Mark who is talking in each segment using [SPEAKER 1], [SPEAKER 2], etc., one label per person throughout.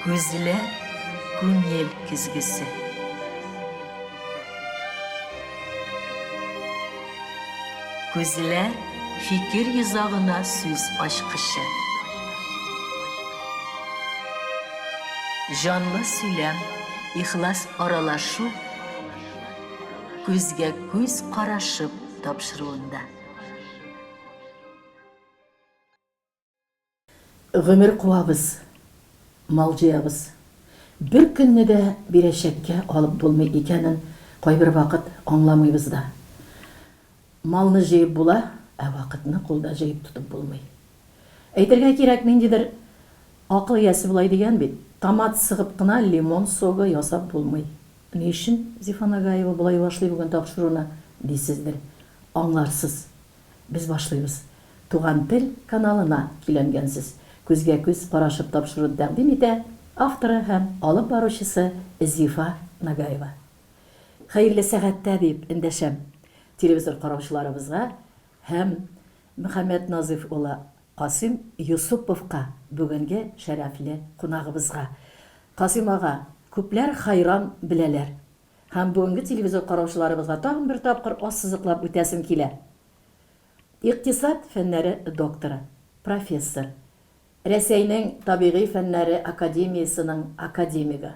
[SPEAKER 1] Күзләр күңел көзгесе. Күзләр фикер йозагына сүз ачкычы. Җанлы сөйләм, ихлас аралашу күзгә күз карашып тапшыруында.
[SPEAKER 2] Гомер куабыз, мал җыябыз. Бер көнне дә бирәчәккә алып булмый икәнен кайбер вакыт аңламыйбыз да. Малны җыеп була, ә вакытны кулда җыеп тотып булмый. Әйтергә кирәк, ниндидер акыл иясе болай дигән бит, томат сыгып кына лимон согы ясап булмый. Ни өчен Зифа Нагаева болай башлый бүген тапшыруны, дисездер. Аңларсыз. Без башлыйбыз. Туган тел каналына көйләнгәнсез. Күзгә күз карашып тапшыруын тәкъдим итә авторы һәм алып баручысы Зифа Нагаева. Хәерле сәгатьтә дип эндәшәм телевизор караучыларыбызга һәм Мөхәммәт Назыйф улы Касыйм Йосыповка, бүгенге шәрәфле кунагыбызга. Касыйм ага, күпләр хайран беләләр. Һәм бүгенге телевизор караучыларыбызга тагын бер тапкыр ассызыклап үтәсем килә. Икътисад фәннәре докторы, профессор, Рәсәйнең табигый фәннәре академиясенең академигы,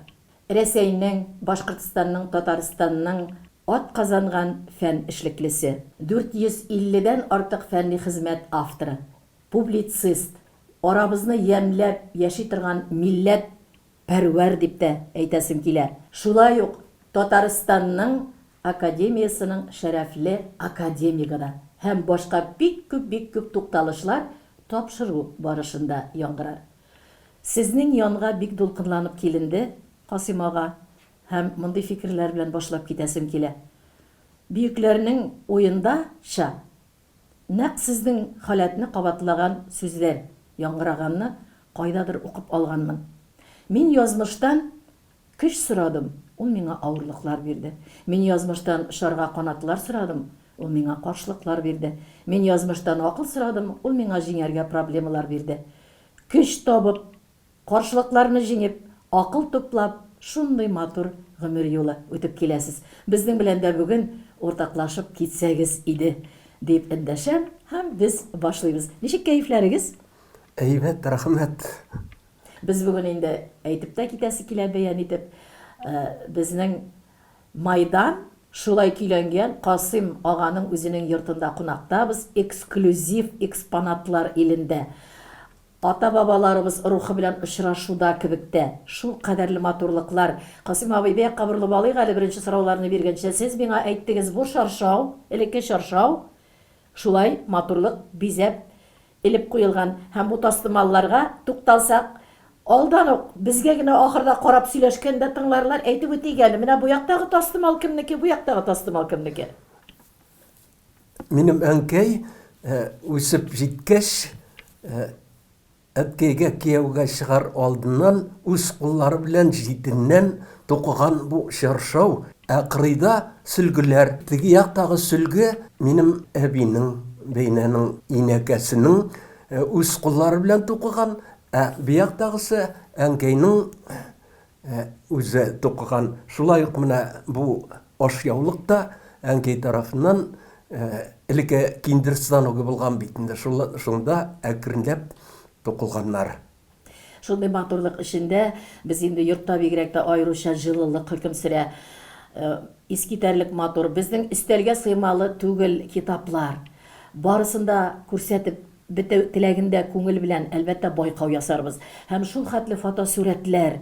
[SPEAKER 2] Рәсәйнең, Башкортстанның, Татарстанның атказанган фән эшлеклесе, 450 дән артык фәнни хезмәт авторы, публицист, арабызны ямьләп яши торган милләт Пәрвәр дип тә әйтәсем килә. Шулай ук Татарстанның академиясенең шәрәфле академигы да һәм башка бик күп-бик күп тукталышлар тапшыру барышында яңгырар. Сезнең янга бик дулкынланып киленде, Касыйм ага, һәм мондый фикерләр белән башлап китәсем килә. Бөекләрнең уенда ча Нәкъ сезнең халәтне кабатлаган сүзләр яңгыраганны кайдадыр укып алганмын. Мин язмыштан көч сорадым, ул миңа авырлыклар бирде. Мин язмыштан очарга канатлар сорадым, ул миңа каршылыклар бирде. Мин язмыштан акыл сорадым, ул миңа җиңәргә проблемалар бирде. Көч табып, Каршылыкларны җиңеп, акыл туплап, шундый матур гомер юлы үтеп киләсез. Безнең белән дә бүген уртаклашып китсәгез иде, дип эндәшәм һәм без башлыйбыз. Ничек кәефләрегез?
[SPEAKER 3] Әйбәт, рәхмәт.
[SPEAKER 2] Без бүген инде әйтеп тә китәсе килә, бәян итеп, безнең Майдан шулай көйләнгән Касыйм аганың үзенең йортында кунактабыз, эксклюзив экспонатлар илендә. Ата-бабаларыбыз рухы белән очрашуда кебек тә. Шул кадәрле матурлыклар. Касыйм абый, бәякка борылып алыйк әле беренче сорауларны биргәнче. Сез миңа әйттегез, бу чаршау, элекке чаршау, шулай матурлык бизәп элеп куелган. Һәм бу тастымалларга тукталсак, алдан ук безгә генә ахырда карап сөйләшкәндә тыңларлар, әйтеп үтик әле, менә бу яктагы тастымал кемнеке, бу яктагы тастымал кемнеке?
[SPEAKER 3] Минем әнкәй үсеп җиткәч, әткәйгә кияүгә чыгар алдыннан үз куллары белән җитеннән тукыган бу чаршау, ә кырыйда сөлгеләр. Теге яктагы сөлге минем әбинең, бәйнәнең инәкәсенең үз куллары белән тукыган, ә бу яктагысы әнкәйнең Үзе тукыган. Шулай ук менә бу ашъяулык та әнкәй тарафыннан элекке киндер станогы булган бит инде, шунда әкренләп тукылганнар.
[SPEAKER 2] Шундый матурлык эчендә без инде йортта бигрәк тә аеруча җылылык хөкем сөрә. Искитәрлек матур. Безнең өстәлгә сыймалы түгел китаплар. Барысын да күрсәтеп Бетү теләгендә күңел белән, әлбәттә, байкау ясарбыз. Һәм шул хәтле фотосурәтләр,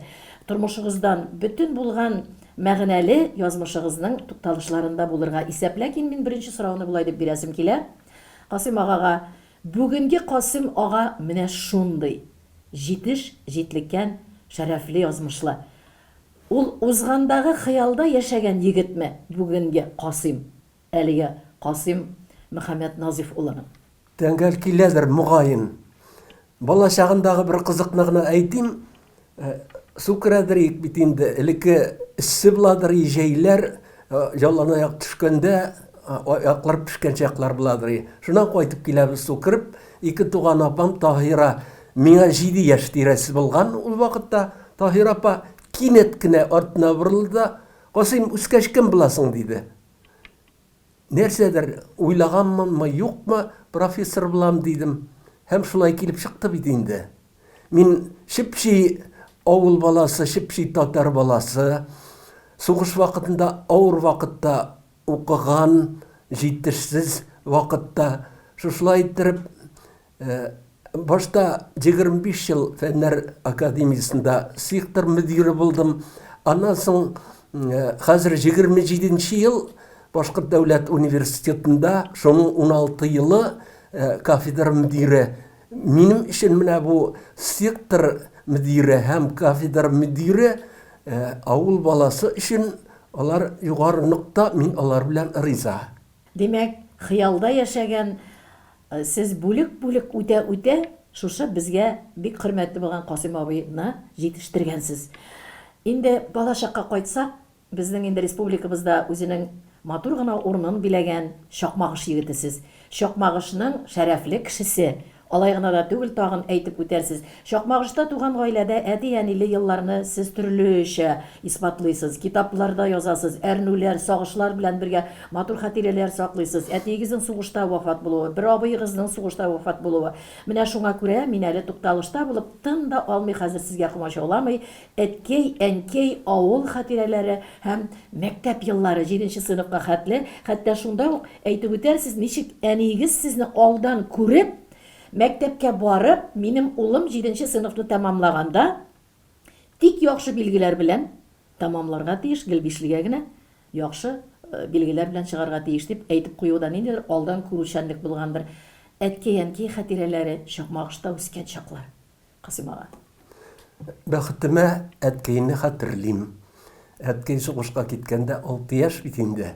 [SPEAKER 2] тормышыгыздан бөтен булган мәгънәле язмышыгызның тукталышларында булырга исәп. Ләкин мин беренче сорауны болай дип бирәсем килә Касыйм агага, Бүгенге Касыйм ага менә шундый, җитеш, җитлеккән, шәрәфле язмышлы. Ул узгандагы хыялда яшәгән егетме бүгенге Касыйм? Әлеге Касыйм Мөхәммәтназыйф улының.
[SPEAKER 3] Тәңгәл киләдер, мөгаен. Бала чагындагы бер кызыкны гына әйтим. Су керәдер идек бит инде. Элекке эссе буладыр, җәйләр, яланаяк төшкәндә, аяклар пешкән чаклар буладыр. Шуннан кайтып киләбез су кереп. Ике туган апам Таһира, миңа 7 яшь тирәсе булган ул вакытта. Таһира апа кинәт кенә артына борылды да, Касыйм, үскәч кем буласың, диде. Нәрсәдер уйлаганмынмы, юкмы, профессор булам, дидем. Һәм шулай килеп чыкты бит инде. Мин чеп-чи авыл баласы, чеп-чи татар баласы. Сугыш вакытында, авыр вакытта укыган, җитешсез вакытта. Шушылай иттереп, Башта 25 ел Фәннәр академиясендә сектор мөдире булдым. Аннан соң хәзер 27 нче ел Башкорт дәүләт университетында, шуның 16 елы кафедра мөдире. Минем өчен менә бу сектор мөдире һәм кафедра мөдире авыл баласы өчен алар югары нокта, мин алар белән риза.
[SPEAKER 2] Димәк, хыялда яшәгән Сез бүлек-бүлек үтә-үтә шушы безгә бик хөрмәтле булган Касыйм абыйны җитештергәнсез. Инде балачакка кайтсак, безнең инде республикабызда үзенең матур гына урынын биләгән Чакмагыш егете сез. Чакмагышның шәрәфле кешесе. Алай гына да түгел, тагын әйтеп үтәрсез. Чакмагышта туган гаиләдә әти-әниле елларны сез төрлечә исбатлыйсыз, китапларда язасыз, әрнүләр, сагышлар белән бергә матур хатирәләр саклыйсыз. Әтиегезнең сугышта вафат булуы, бер абыегызның сугышта вафат булуы. Менә шуңа күрә мин әле тукталышта булып, тын да алмый хәзер сезгә комачауламый, әткәй, әнкәй, авыл хатирәләре һәм мәктәп еллары, җиденче сыйныфка хәтле, хәтта шунда ук әйтеп үтәрсез, ничек әниегез сезне алдан күреп, Мәктәпкә барып, минем улым җиденче сыйныфны тәмамлаганда, тик яхшы билгеләр белән тәмамларга тиеш, гел бишлегә генә яхшы билгеләр белән чыгарга тиеш дип әйтеп куюы да ниндидер алдан күрүчәнлек булгандыр. Әткәй-әнкәй хатирәләре, Чакмагышта үскән чаклар. Касыйм ага.
[SPEAKER 3] Бәхетемә, әткәйне хәтерлим. Әткәй сугышка киткәндә алты яшь бит инде.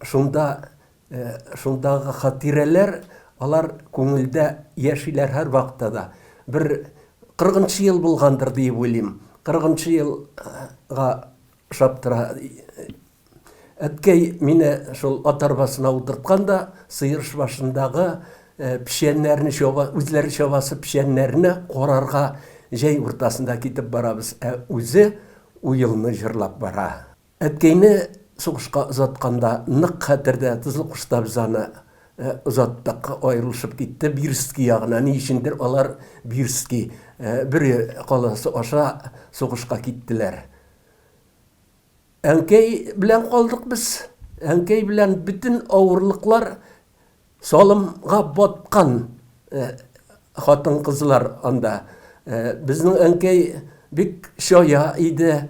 [SPEAKER 3] Шунда Шундагы хатирәләр, алар күңелдә яшиләр һәрвакытта да. Бер кырыгынчы ел булгандыр диеп уйлыйм. Кырыгынчы елга ошап тора. Әткәй мине шул ат арбасына утырткан да, сыер башындагы печәннәрне чаба, үзләре чабасы печәннәрне карарга җәй уртасында китеп барабыз. Ә үзе уелны җырлап бара. Әткәйне сугышка озатканда, нык хәтердә, Тозлыкушта без аны озаттык, аерылышып китте Бирский ягына, ни өчендер алар Бирский, Бөре каласы аша сугышка киттеләр. Әнкәй белән калдык без. Әнкәй белән бөтен авырлыклар Салымга баткан хатын-кызлар анда. Безнең әнкәй бик чая иде.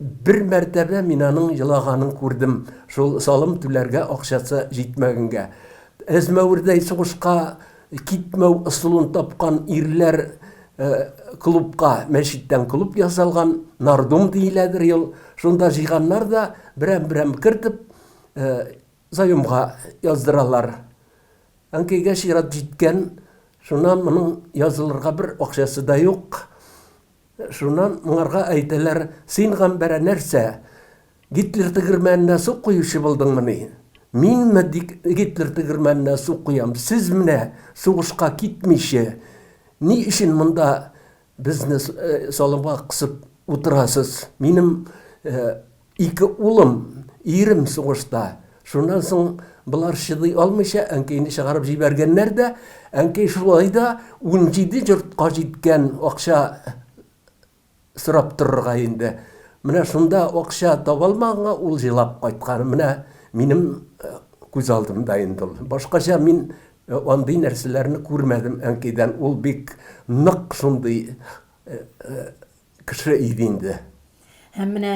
[SPEAKER 3] Бер мәртәбә мин аның елаганын күрдем, шул салым түләргә акчасы җитмәгәнгә. Әзмәвердәй сугышка китмәү ысулын тапкан ирләр клубка, мәчеттән клуб ясалган, нардом диеләдер ел, шунда җыйганнар да, берәм-берәм кертеп, Заемга яздыралар. Әнкәйгә чират җиткән, шуннан моның язылырга бер акчасы да юк. Шуннан моңарга әйтәләр, син, Гамбәрә, нәрсә, Гитлер тегермәненә су куючы булдыңмыни? Минме Гитлер тегермәненә су куям? Сез менә сугышка китмичә, ни өчен монда Безне салымга кысып утырасыз. Минем ике улым, ирем сугышта. Шуннан соң болар чыдый алмыйча әнкәйне чыгарып җибәргәннәр дә, әнкәй шулай да 17 йортка җиткән акча сорап торырга инде. Менә шунда акча таба алмаганга ул җылап кайткан. Менә минем күз алдымда инде ул. Башкача мин Андый нәрсәләрне күрмәдем әнкәйдән. Ул бик нык шундый кеше иде инде.
[SPEAKER 2] Һәм менә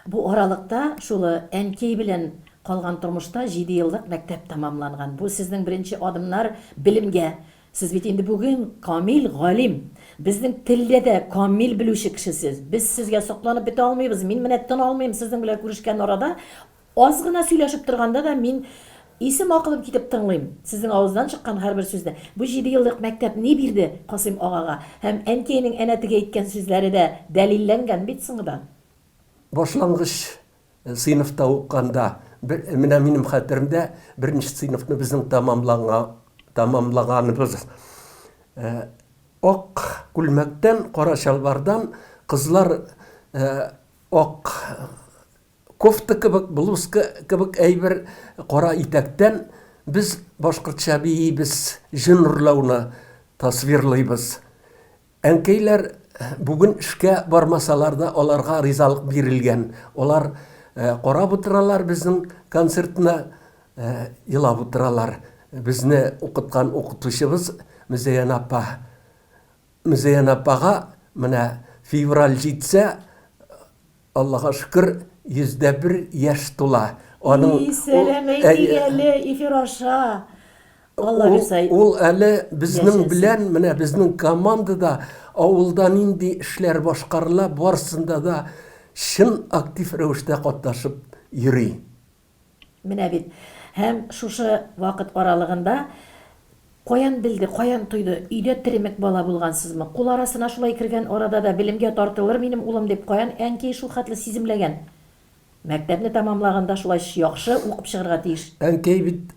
[SPEAKER 2] бу аралыкта шул әнкәй белән калган тормышта җидееллык мәктәп тәмамланган. Бу сезнең беренче адымнар белемгә. Сез бит инде бүген камил галим. Безнең телдә дә камил белүче кеше сез. Без сезгә сокланып бетә алмыйбыз. Мин менә тын алмыйм сезнең белән күрешкән арада. Аз гына сөйләшеп торганда да мин исем-акылым китеп тыңлыйм сезнең авыздан чыккан һәрбер сүзне. Бу җидееллык мәктәп ни бирде Касыйм агага? Һәм әнкәйнең әнә теге әйткән сүзләре дә дәлилләнгән бит соңгыдан.
[SPEAKER 3] Башлангыч сыйныфта укыганда, бер, менә минем хәтеремдә, беренче сыйныфны безнең тәмамлаганыбыз. Ак күлмәктән, кара чалбардан, кызлар ак кофта кебек, блузка кебек әйбер, кара итәктән без башкортча биибез, җен урлауны тасвирлыйбыз. Әнкәйләр бүген эшкә бармасалар да, аларга ризалык бирелгән. Алар карап утыралар безнең концертны, елап утыралар. Безне укыткан укытучыбыз Мөзәян апа. Мөзәян апага менә февраль җитсә, Аллага шөкер, 101 яшь тула.
[SPEAKER 2] Аның И, сәлам әйтик әле эфир аша.
[SPEAKER 3] Алла бирсә. Ул әле безнең белән, менә безнең командада авылда нинди эшләр башкарыла, барсында да чын актив рәвештә катнашып йөри.
[SPEAKER 2] Менә бит. Һәм шушы вакыт аралыгында каян белде, каян тойды, өйдә теремек бала булгансызмы, кул арасына шулай кергән арада да белемгә тартылыр минем улым дип каян әнкәй шул хәтле сиземләгән? Мәктәпне тәмамлаганда шулай яхшы укып чыгарга тиеш.
[SPEAKER 3] Әнкәй бит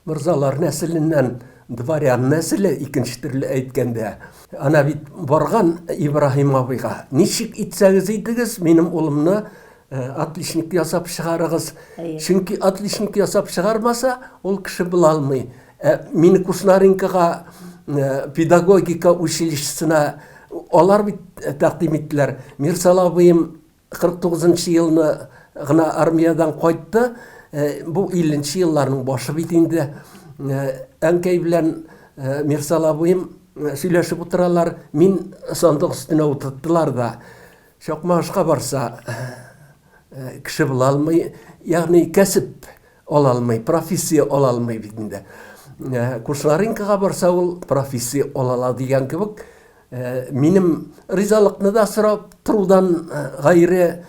[SPEAKER 3] морзалар нәселеннән, дворян нәселе, икенче төрле әйткәндә. Ана бит барган Ибраһим абыйга, ничек итсәгез итегез, минем улымны отличник ясап чыгарыгыз. Чөнки отличник ясап чыгармаса, ул кеше була алмый. Ә мине Кушнаренкога педагогика училищесына алар бит тәкъдим иттеләр. Мирсал абыем 49 нчы елны гына армиядән кайтты. Бу 50 нче елларның башы бит инде. Әнкәй белән Мирсал абыем сөйләшеп утыралар. Мин сандык өстенә утырттылар да. Чакмагышка барса, кеше була алмый, ягъни кәсеп ала алмый, профессия ала алмый бит инде. Кушнаренкога барса, ул профессия ала ала дигән кебек, минем ризалыкны да сорап торудан гайре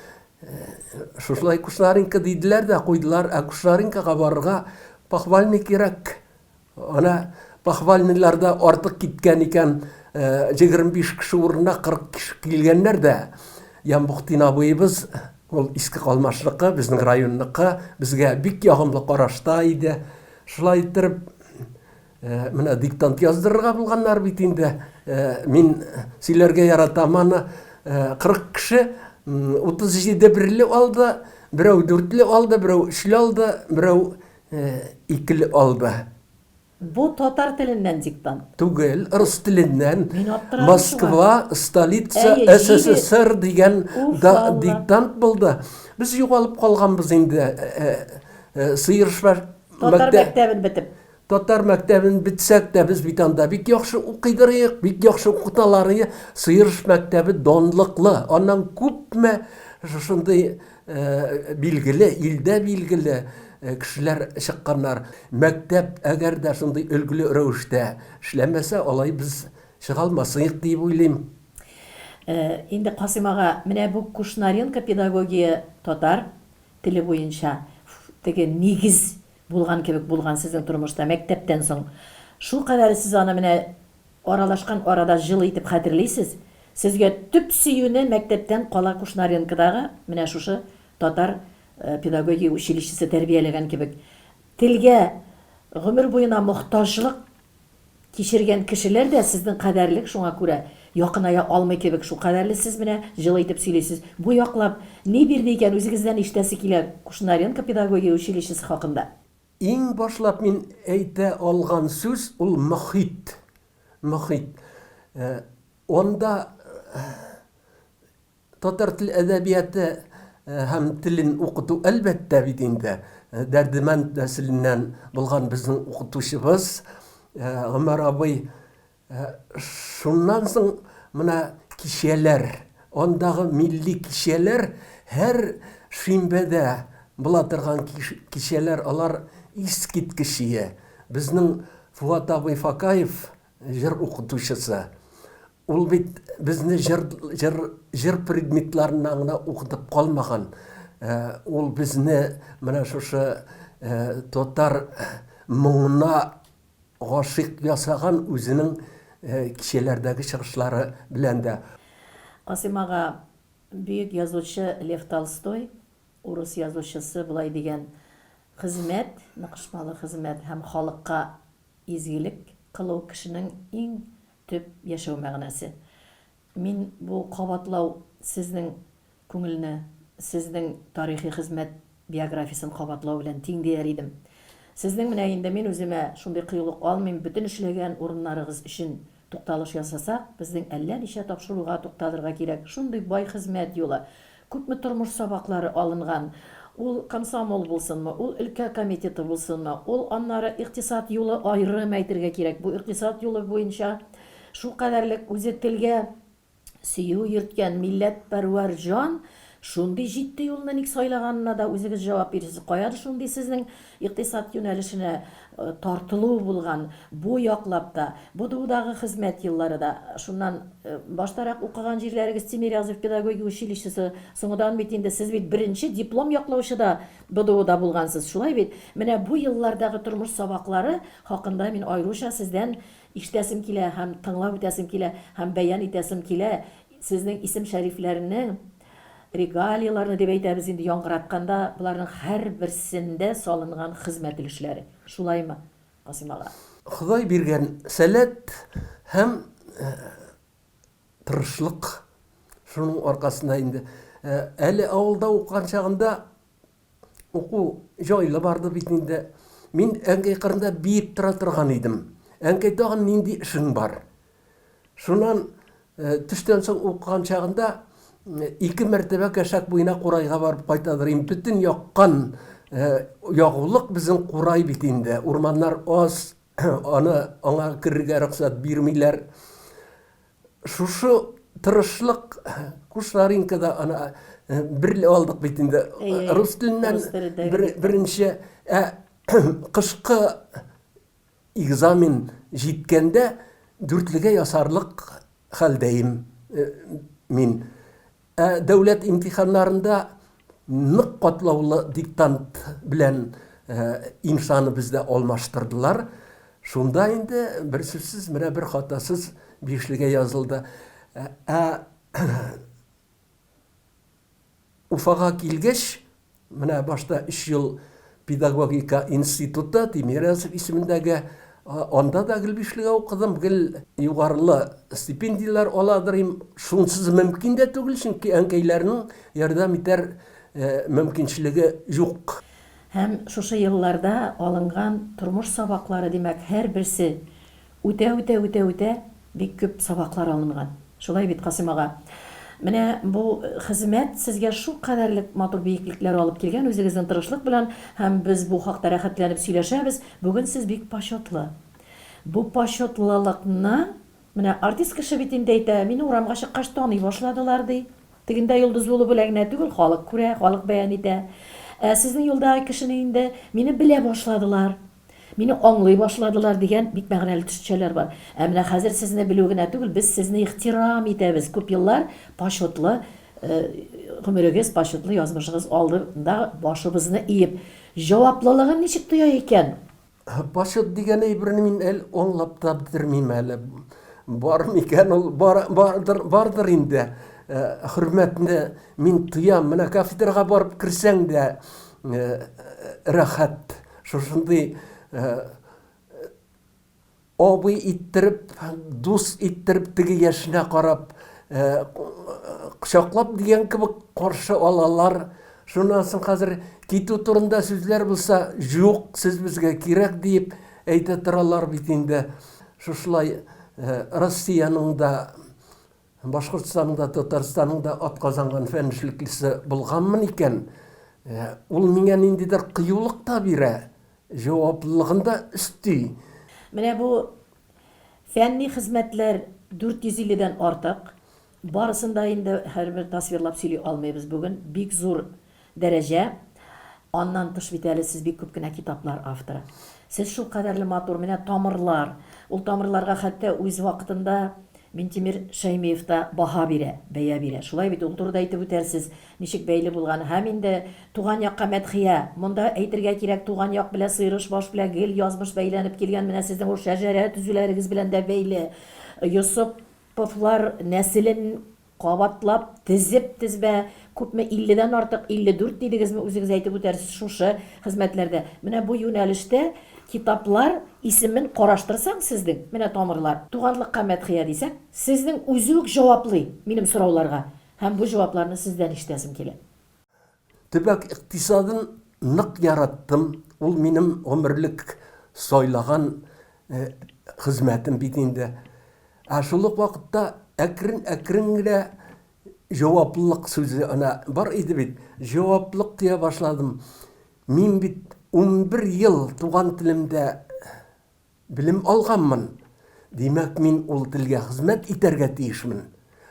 [SPEAKER 3] шушылай Кушнаренко диделәр дә куйдылар, ә Кушнаренкога барырга похвальный кирәк. Ана похвальныйлар да артык киткән икән, 25 кеше урынына 40 кеше килгәннәр дә, Ямбухтин абыебыз, ул Иске Калмашныкы, безнең районныкы, безгә бик ягымлы карашта иде. Шулай иттереп, менә диктант яздырырга булганнар бит инде. Мин сөйләргә яратам аны. 40 кеше 37 берле алды, берәү дүртле алды, берәү өчле алды, берәү Икеле алды.
[SPEAKER 2] Бу татар теленнән диктант.
[SPEAKER 3] Түгел, рус теленнән. Мин аптырадым шуңа. Москва, столица Әйе, җиде. СССР дигән Уф, да Алла. диктант булды. Без югалып калганбыз инде. Сыершма
[SPEAKER 2] Татар мәктәп мәктәбен бетеп.
[SPEAKER 3] Татар мәктәбен бетсәк тә, без бит анда бик яхшы укыйдырыек, бик яхшы укыталар. Сыерш мәктәбе данлыклы. Аннан күпме шушындый билгеле, илдә билгеле кешеләр чыкканнар. Мәктәп әгәр дә шундый өлгеле рәвештә эшләмәсә, алай без чыга алмасыек дип уйлыйм.
[SPEAKER 2] Инде Касыйм ага, менә бу Кушнаренко педагогия татар теле буенча теге нигез булган кебек булган сезнең тормышта мәктәптән соң. Шулкадәр сез аны менә аралашкан арада җылы итеп хәтерлисез. Сезгә төп сөюне мәктәптән кала Кушнаренкодагы менә шушы татар педагогия училищесы тәрбияләгән кебек. Телгә гомер буена мохтаҗлык кичергән кешеләр дә сезнең кадәрлек, шуңа күрә якыная алмый кебек, шулкадәрле сез менә җылы итеп сөйлисез. Бу яклап ни бирде икән, үзегездән ишетәсе килә Кушнаренко педагогия училищесы хакында.
[SPEAKER 3] Иң башлап мин әйтә алган сүз ул мохит. Мохит. Анда татар тел әдәбияты һәм телен укыту әлбәттә бит инде Дәрдемәнд нәселеннән булган безнең укытучыбыз Гомәр абый Шуннан соң менә кичәләр, андагы милли кичәләр һәр шимбәдә була торган кичәләр, алар искиткечие. Безнең Фуат абый Факаев җыр укытучысы. Ул бит безне җыр, җыр, җыр предметларыннан гына укытып калмаган. Ул безне менә шушы татар моңына гашыйк ясаган үзенең кичәләрдәге чыгышлары белән дә.
[SPEAKER 2] Касыйм ага, бөек язучы Лев Толстой, урыс язучысы, болай дигән, Хезмәт, ныкышмалы хезмәт һәм халыкка изгелек кылу кешенең иң төп яшәү мәгънәсе. Мин бу кабатлау сезнең күңелне, сезнең тарихи хезмәт биографиясен кабатлау белән тиң дияр идем. Сезнең менә инде мин үземә шундый кыюлык алмыйм, бөтен эшләгән урыннарыгыз өчен тукталыш ясасак, безнең әллә ничә тапшыруга тукталырга кирәк. Шундый бай хезмәт юлы, күпме тормыш сабаклары алынган. Ул комсомол булсынмы, ул өлкә комитеты булсынмы, ул аннары икътисад юлы аерым әйтергә кирәк. Бу икътисад юлы буенча Шулкадәрлек үзе телгә сөю йөрткән милләтпәрвәр җан шундый җитди юлны ник сайлаганына да үзегез җавап бирерсез. Каян шундый сезнең икътисад юнәлешенә тартылу булган бу яклап та, БДУдагы хезмәт еллары да, шуннан баштарак укыган җирләрегез Тимирязев педагогия училищесы, соңыдан бит инде сез бит беренче диплом яклаучы да БДУда булгансыз, шулай бит? Менә бу еллардагы тормыш сабаклары хакында мин аеруча сездән Ишетәсем килә һәм тыңлап үтәсем килә һәм бәян итәсем килә сезнең исем-шәрифләрнең, регалияләрне дип әйтәбез инде яңгыратканда, боларның һәрберсендә салынган хезмәт өлешләре. Шулаймы, Касыйм ага?
[SPEAKER 3] Ходай биргән сәләт һәм тырышлык, шуның аркасында инде. Әле авылда укыган чагында Уку җайлы барды бит инде. Мин әнкәй кырында биеп тора торган идем. Әнкәй, тагын нинди эшең бар? Шуннан э, төштән соң укыган чагында э, ике мәртәбә Кәшәк буена Курайга барып кайтадыр идем. Бөтен яккан э, ягулык безнең Курай бит инде. Урманнар аз, аны аңа керергә рөхсәт бирмиләр. Шушы тырышлык Кушнаренкода ана берле алдык бит инде. Рус теленнән беренче, ә кышкы экзамен җиткәндә дүртлегә ясарлык хәлдәем мин. Ә дәүләт имтиханнарында нык катлаулы диктант белән иншаны бездә алмаштырдылар. Шунда инде бер сүзсез, менә бер хатасыз бишлегә язылды. Ә Уфага килгәч, Менә башта өч ел педагогика институты Тимирязев исемендәге, анда да гел бишлегә укыдым, гел югарылы стипендияләр аладыр им. Шунсыз мөмкин дә түгел, чөнки әнкәйләрнең ярдәм итәр мөмкинчелеге юк.
[SPEAKER 2] Һәм шушы елларда алынган тормыш сабаклары, димәк, һәрберсе Үтә-үтә-үтә-үтә бик күп сабаклар алынган. Шулай бит, Касыйм ага? Менә бу хезмәт сезгә шулкадәрлек матур биеклекләр алып килгән үзегезнең тырышлык белән һәм без бу хакта рәхәтләнеп сөйләшәбез. Бүген сез бик почетлы. Бу почетлылыкны, менә артист кеше бит инде әйтә, мине урамга чыккач таный башладылар, ди. Тегендә йолдыз булу белән генә түгел, халык күрә, халык бәян итә. Ә сезнең юлдагы кешене инде мине белә башладылар. Мине аңлый башладылар дигән бик мәгънәле төшенчәләр бар. Ә менә хәзер сезне белү генә түгел, без сезне ихтирам итәбез. Күп еллар почетлы гомерегез, почетлы язмышыгыз алдында башыбызны иеп, җаваплылыгын ничек тоя икән?
[SPEAKER 3] Почет дигән әйберне мин әле аңлап та бетермим әле. Бар микән ул? Бар, бардыр, бардыр инде. Хөрмәтне мин тоям. Менә кафедрага барып керсәң дә рәхәт. Шушындый абый иттереп, дус иттереп, теге яшенә карап, кочаклап дигән кебек каршы алалар. Шуннан соң хәзер китү турында сүзләр булса, юк, сез безгә кирәк диеп әйтә торалар бит инде. Шушылай Россиянең дә, Башкортстанның да, Татарстанның да атказанган фән эшлеклесе булганмын икән, ул миңа ниндидер кыюлык та бирә, җаваплылыгын да өсти.
[SPEAKER 2] Менә бу фәнни хезмәтләр 450 дән артык. Барысын да инде һәрбер тасвирлап сөйли алмыйбыз бүген. Бик зур Дәрәҗә. Аннан тыш бит әле сез бик күп кенә китаплар авторы. Сез шулкадәрле матур, менә тамырлар. Ул тамырларга хәтта үз вакытында Минтимер Шәймиев та баһа бирә, бәя бирә. Шулай бит, ул турыда әйтеп үтәрсез, ничек бәйле булган. Һәм инде туган якка мәдхия. Монда әйтергә кирәк, туган як белән сыйрыш баш белән гел язмыш бәйләнеп килгән. Менә сезнең ул шәҗәрә төзүләрегез белән дә бәйле. Йосыповлар нәселен. кабатлап, тезеп тезмә, күпме, илледән артык, 54 дидегезме, үзегез әйтеп үтәрсез шушы хезмәтләрдә. Менә бу юнәлештә китаплар исемен караштырсаң сезнең, менә тамырлар, туганлыкка мәдхия дисәң, сезнең үзе үк җаваплый минем сорауларга. Һәм бу җавапларны сездән ишетәсем килә.
[SPEAKER 3] Төбәк икътисадын нык яраттым. Ул минем гомерлек сайлаган хезмәтем бит инде. Ә шул ук вакытта әкрен-әкрен генә җаваплылык сүзе ана бар иде бит. Җаваплылык тоя башладым. Мин бит 11 ел туган телемдә Белем алганмын, димәк, мин ул телгә хезмәт итәргә тиешмен.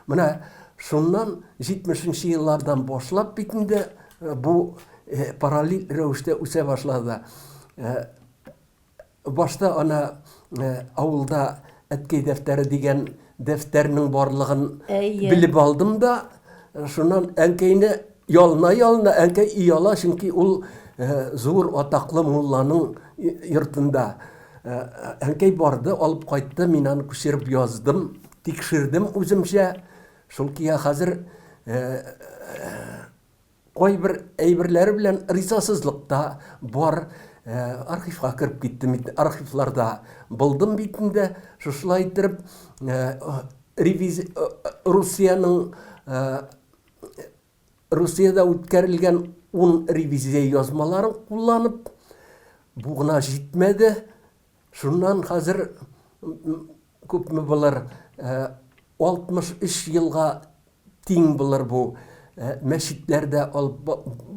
[SPEAKER 3] Менә шуннан 70 нче еллардан башлап бит инде бу параллель рәвештә үсә башлады. Башта ана авылда Әткәй дәфтәре дигән дәфтәрнең барлыгын белеп алдым да, шуннан әнкәйне ялына-ялына, әнкәй ояла, чөнки ул зур атаклы мулланың йортында. Әнкәй барды, алып кайтты, мин аны күчереп яздым, тикшердем үземчә. Шул кия хәзер кайбер әйберләре белән ризасызлык та бар. Архивка кереп киттем, архивларда булдым бит инде. Шушылай иттереп, ревиз Русиянең Русиядә үткәрелгән 10 ревизия язмаларын кулланып, бу гына җитмәде. Шуннан хәзер күпме булыр, 63 елга тиң булыр бу мәчетләрдә алып,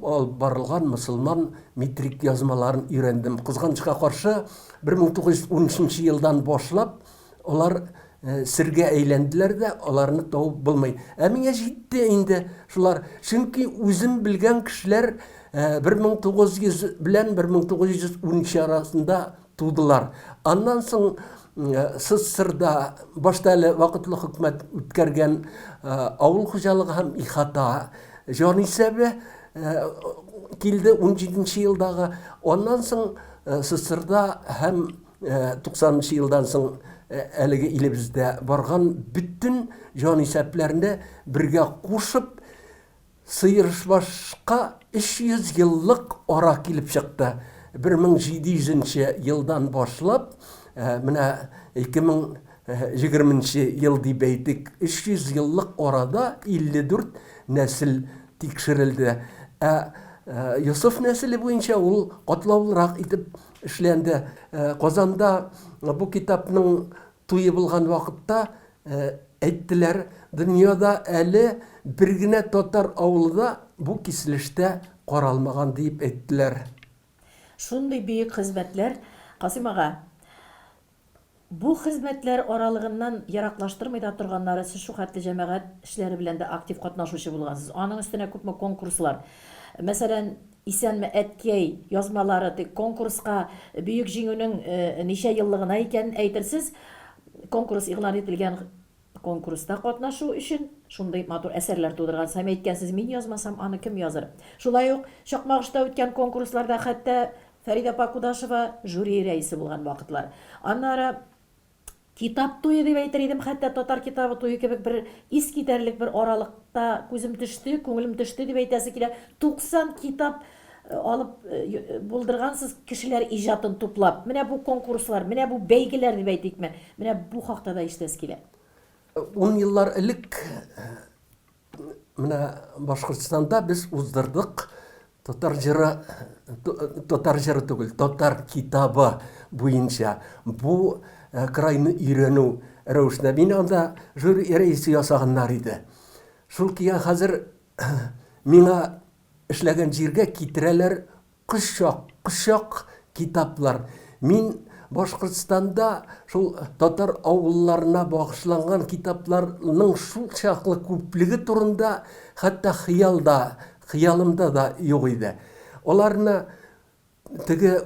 [SPEAKER 3] алып барылган мөселман метрик язмаларын өйрәндем. Кызганычка каршы, 1913 елдан башлап алар сергә әйләнделәр дә, аларны табып булмый. Ә миңа җитте инде шулар. Чөнки үзем белгән кешеләр 1900 белән 1913 арасында тудылар. Аннан соң СССРда башта әле вакытлы хөкүмәт үткәргән авыл хуҗалыгы һәм ихата җанисәбе килде 17 елдагы. Аннан соң СССРда һәм 90 нчы елдан соң әлеге илебездә барган бөтен җанисәпләрне бергә кушып, Сыершбашка 300 еллык ара килеп чыкты. 1700 нче елдан башлап, менә 2020 нче ел дип әйтик, 300 еллык арада 54 нәсел тикшерелде. Ә Йосыф нәселе буенча ул катлаулырак итеп эшләнде. Казанда бу китапның туе булган вакытта әйттеләр, дөньяда әле бер генә татар авылы да бу киселештә каралмаган диеп әйттеләр.
[SPEAKER 2] Шундый бөек хезмәтләр, Касыйм ага. Бу хезмәтләр аралыгыннан ераклаштырмый да торганнары, сез шулхәтле җәмәгать эшләре белән дә актив катнашучы булгансыз. Аның өстенә күпме конкурслар. Мәсәлән, Исәнме, әткәй язмалары дип конкурска Бөек Җиңүнең ничә еллыгына икәнен әйтерсез. Конкурс игълан ителгән конкурста катнашу өчен шундый матур әсәрләр тудыргансыз һәм әйткәнсез, мин язмасам, аны кем языр? Шулай ук Чакмагышта үткән конкурсларда хәтта Фәридә апа Кудашева жюри рәисе булган вакытлар. Аннары Китап туе дип әйтер идем, хәтта татар китабы туе кебек бер искитәрлек бер аралыкта күзем төште, күңелем төште дип әйтәсе килә. 90 китап э, алып э, э, булдыргансыз кешеләр иҗатын туплап. Менә бу конкурслар, менә бу бәйгеләр дип әйтикме? Менә бу хакта да ишетәсе килә.
[SPEAKER 3] Ун еллар элек Менә Башкортстанда без уздырдык татар җыры, татар җыры түгел, татар китабы буенча бу э, крайны өйрәнү рәвешендә. Мин анда жюри рәисе ясаганнар иде. Шул кия хәзер миңа эшләгән җиргә китерәләр Кочак, кочак китаплар. Мин Башкортстанда шул татар авылларына багышланган китапларның шул чаклы күплеге турында хәтта хыялда, хыялымда да юк иде. Аларны теге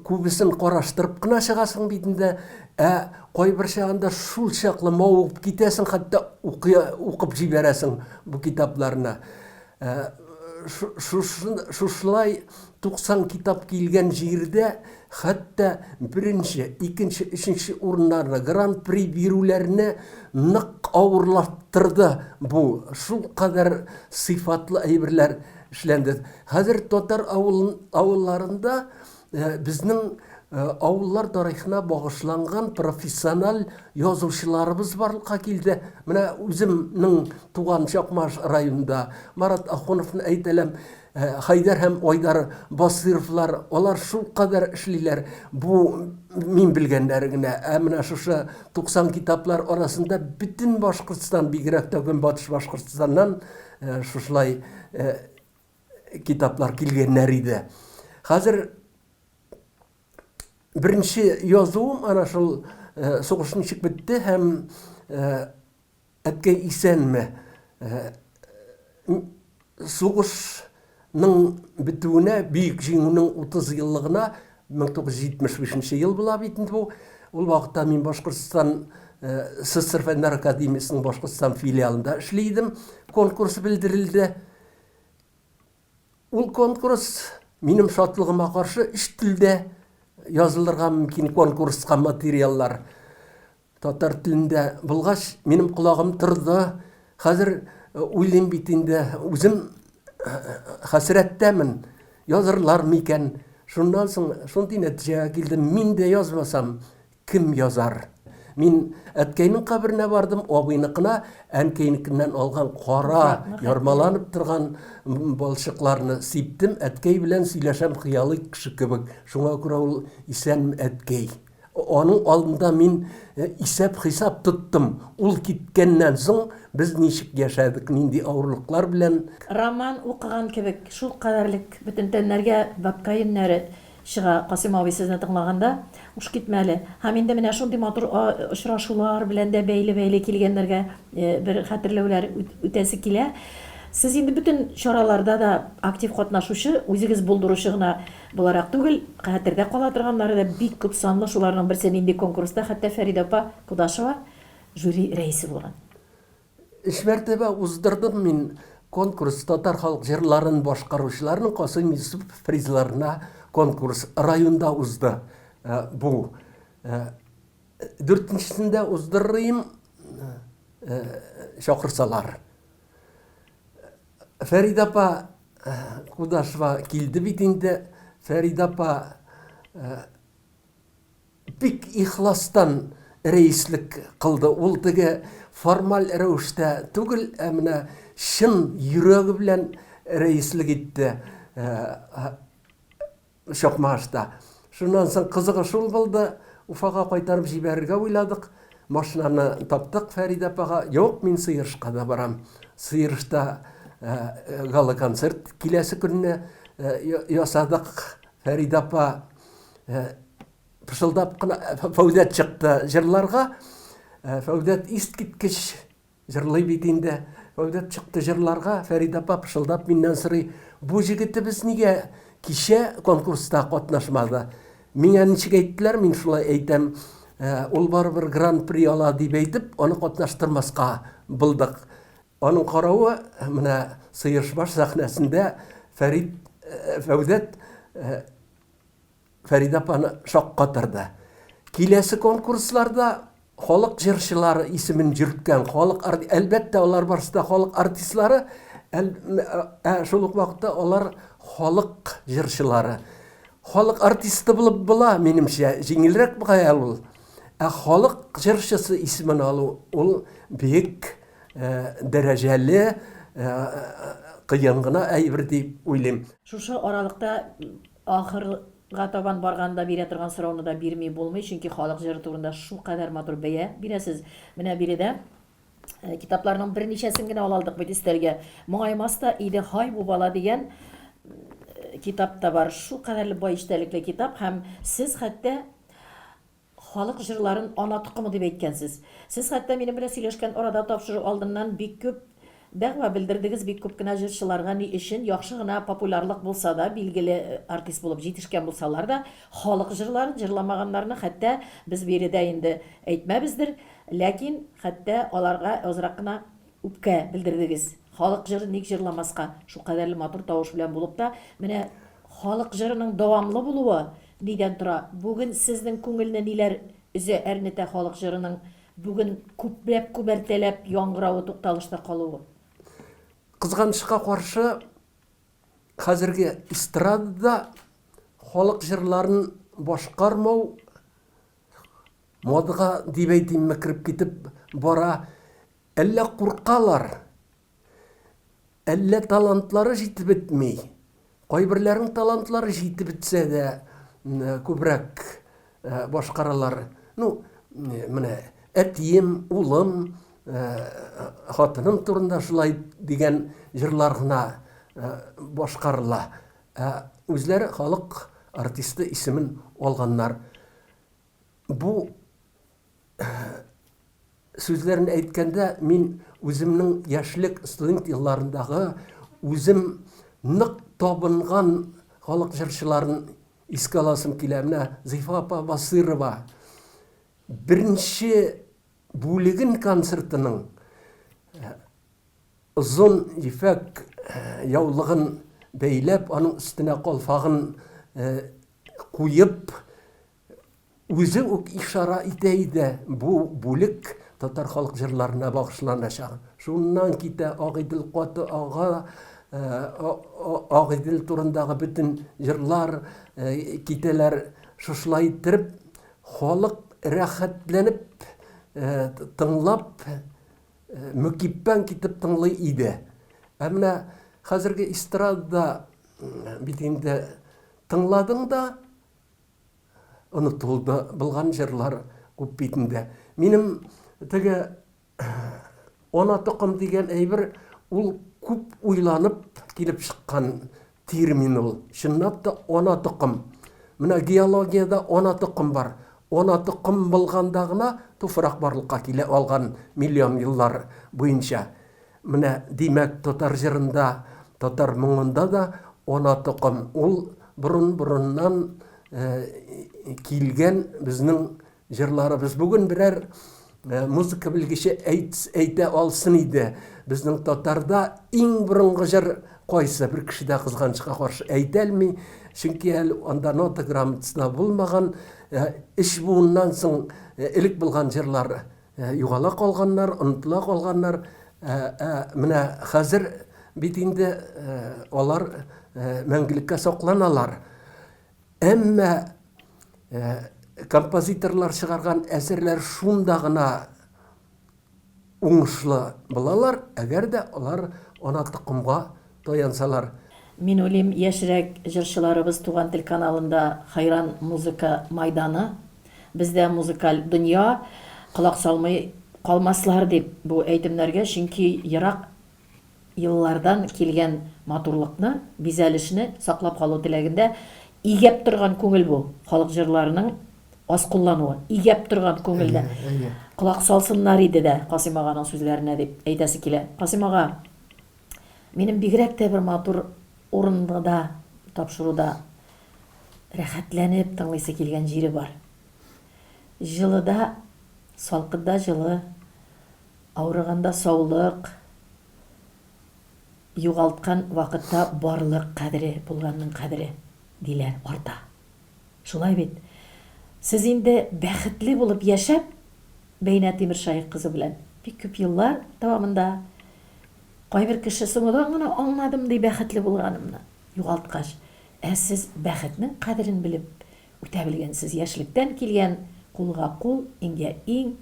[SPEAKER 3] күбесен караштырып кына чыгасың бит инде, ә кайбер чагында шул чаклы мавыгып китәсең, хәтта укып җибәрәсең бу китапларны. Шушылай 90 китап килгән җирдә хәтта беренче, икенче, өченче урыннарны, гран-при бирүләрне нык авырлаштырды бу. Шул кадәр сыйфатлы әйберләр эшләнде. Хәзер татар авылларында Безнең авыллар тарихына багышланган профессиональ язучыларыбыз барлыкка килде. Менә үземнең туган Чакмаш районында Марат Ахуновны әйтәләм, Хәйдәр һәм Айдар Басыйровлар, алар шулкадәр эшлиләр. Бу мин белгәннәре генә. Ә менә шушы 90 китаплар арасында бөтен Башкортстан, бигрәк тә Көнбатыш Башкортстаннан шушылай китаплар килгәннәр иде. Хәзер беренче язуым ана шул э, сугыш ничек бетте һәм э, әткәй исәнме? Э, сугышның бетүенә, бөек җиңүнең 30 еллыгына 1975 ел була бит инде бу. Ул вакытта мин Башкортстан СССР Фәннәр академиясенең Башкортстан филиалында эшли идем. Конкурс белдерелде. Ул конкурс минем шатлыгыма каршы өч телдә язылырга мөмкин конкурска материаллар. Татар телендә булгач, минем колагым торды. Хәзер э, уйлыйм бит инде, үзем э, хәсрәттәмен. Язырлар микән? Шуннан соң шундый нәтиҗәгә килдем, мин дә язмасам, Кем язар? Мин әткәйнең каберенә бардым, абыйныкына, әнкәйнекеннән алган кара, ярмаланып торган балчыкларны сиптем. Әткәй белән сөйләшәм хыялый кеше кебек. Шуңа күрә ул исәнме, әткәй. Аның алдында мин э, исәп-хисап тоттым. Ул киткәннән соң без ничек яшәдек, нинди авырлыклар белән.
[SPEAKER 2] Роман укыган кебек, шулкадәрлек бөтен тәннәргә бабка йоннәре Чыга, Касыйм абый, сезне тыңлаганда, уш китмә әле. Һәм инде менә шундый матур очрашулар белән дә бәйле-бәйле килгәннәргә бер хәтерләүләр үтәсе килә. Сез инде бөтен чараларда да актив катнашучы, үзегез булдыручы гына буларак түгел, хәтердә кала торганнары да бик күп санлы. Шуларның берсе нинди конкурста хәтта Фәридә апа Кудашева жюри рәисе булган.
[SPEAKER 3] Өч мәртәбә уздырдым мин конкурс татар халык җырларын башкаручыларның Касыйм Юсупов призларына конкурс районда узды э, бу. Э, дүртенчесендә уздырыйм э, чакырсалар. Фәридә апа Кудашева килде бит инде. Фәридә апа Бик ихластан рәислек кылды. Ул теге формаль рәвештә түгел, ә менә чын йөрәге белән рәислек итте Чакмагышта. Шуннан соң кызыгы шул булды, Уфага кайтарып җибәрергә уйладык. Машинаны таптык Фәридә апага. Юк, мин Сыерышка да барам. Сыерышта гала-концерт киләсе көнне ясадык. Фәридә апа Пышылдап кына Фәүдәт чыкты җырларга. Фәүдәт искиткеч җырлый бит инде. Фәүдәт чыкты җырларга. Фәридә апа пышылдап миннән сорый, бу җегетебез нигә кичә конкурста катнашмады? Миңа ничек әйттеләр, мин шулай әйтәм. Ул барыбер гран-при ала дип әйтеп, аны катнаштырмаска булдык. Аның каравы, менә Сыершбаш сәхнәсендә Фәрид Фәүдәт Фәридә апаны шаккатырды. Киләсе конкурсларда халык җырчылары исемен йөрткән халык әлбәттә, алар барысы да халык артистлары, ә шул ук вакытта алар халык җырчылары. Халык артисты булып була, минемчә, җиңелрәк бугай әле ул. Ә халык җырчысы исемен алу ул бик дәрәҗәле, кыен гына әйбер дип уйлыйм.
[SPEAKER 2] Шушы аралыкта Ахырга табан барганда бирә торган сорауны да бирми булмый, чөнки халык җыры турында шулкадәр матур бәя бирәсез. Менә биредә китапларның берничәсен генә ала алдык бит өстәлгә. Моңаймас та иде һай бу бала дигән китап та бар. Шулкадәрле бай эчтәлекле китап һәм сез хәтта Халык җырларын ана токымы дип әйткәнсез. Сез хәтта минем белән сөйләшкән арада тапшыру алдыннан бик күп дәгъва белдердегез бик күп кенә җырчыларга ни өчен яхшы гына популярлык булса да, билгеле артист булып җитешкән булсалар да, халык җырларын җырламаганнарны хәтта без биредә инде әйтмәбездер, ләкин хәтта аларга азрак кына үпкә белдердегез. Халык җырын ник җырламаска? Шулкадәрле матур тавыш белән булып та, менә халык җырының дәвамлы булуы нидән тора? Бүген сезнең күңелне ниләр өзә, әрнетә халык җырының бүген күпләп, күмәртәләп яңгыравы тукталышта калуы?
[SPEAKER 3] Кызганычка каршы, хәзерге эстрадада халык җырларын башкармау модага дип әйтимме кереп китеп бара. Әллә куркалар, әллә талантлары җитеп бетми. Кайберләренең талантлары җитеп бетсә дә, күбрәк башкаралар. Ну, менә әтием, улым, хатыным турында шулай дигән җырлар гына башкарыла. Ә үзләре халык артисты исемен алганнар. Бу сүзләрен әйткәндә, мин үземнең яшьлек, студент елларындагы үзем нык табынган халык җырчыларын искә аласым килә. Менә Зифа апа Басыйрова беренче бүлеген концертының э, озын ефәк э, яулыгын бәйләп, аның өстенә калфагын э, куеп, Үзе үк ишарә итә иде, бу бүлек татар халык җырларына багышланачак. Шуннан китә Агыйдел каты ага, Агыйдел турындагы бөтен җырлар китәләр. Шушылай иттереп, халык рәхәтләнеп тыңлап, мөкиббән китеп тыңлый иде. Ә менә хәзерге эстрадада бит инде тыңладың да, Онытылды булган җырлар күп бит инде. Минем теге ана токым дигән әйбер ул күп уйланып килеп чыккан термин ул. Чынлап та ана токым. Менә геологиядә ана токым бар. Ана токым булганда гына туфрак барлыкка килә алган миллион еллар буенча. Менә, димәк, татар җырында, татар моңында да ана токым. Ул борын-борыннан килгән безнең җырларыбыз. Бүген берәр музыка белгече әйтә алсын иде. Безнең татарда иң борынгы җыр кайсы? Бер кеше дә кызганычка каршы әйтә алмый. Чөнки әле анда нота грамотасы да булмаган. Өч буыннан соң элек булган җырлар Югала калганнар, онытыла калганнар. Ә менә хәзер бит инде алар мәңгелеккә сакланалар. Әмма композиторлар чыгарган әсәрләр шунда гына уңышлы булалар, әгәр дә алар ана токымга таянсалар.
[SPEAKER 2] Мин уйлыйм, яшьрәк җырчыларыбыз Туган тел каналында Хәйран музыка майданы, бездә музыкаль дөнья, колак салмый калмаслар дип бу әйтемнәргә, чөнки ерак еллардан килгән матурлыкны, бизәлешне саклап калу теләгендә игәп торган күңел бу, халык җырларының аз куллануы, игәп торган күңелне. Колак салсыннар иде дә Касыйм аганың сүзләренә дип әйтәсе килә. Касыйм ага, Минем бигрәк тә бер матур урында тапшыруда рәхәтләнеп тыңлыйсы килгән җире бар. Җылыда, салкында җылы, авырыганда саулык, югалткан вакытта барлык кадере булганның кадере, диләр, арта. Шулай бит. Сез инде бәхетле булып яшәп, Бәйнә Тимершаек кызы белән бик күп еллар дәвамында кайбер кеше соңыдан гына аңладым ди бәхетле булганымны югалткач. Ә сез бәхетнең кадерен белеп үтә белгәнсез, яшьлектән килгән кулга-кул, иңгә-иң,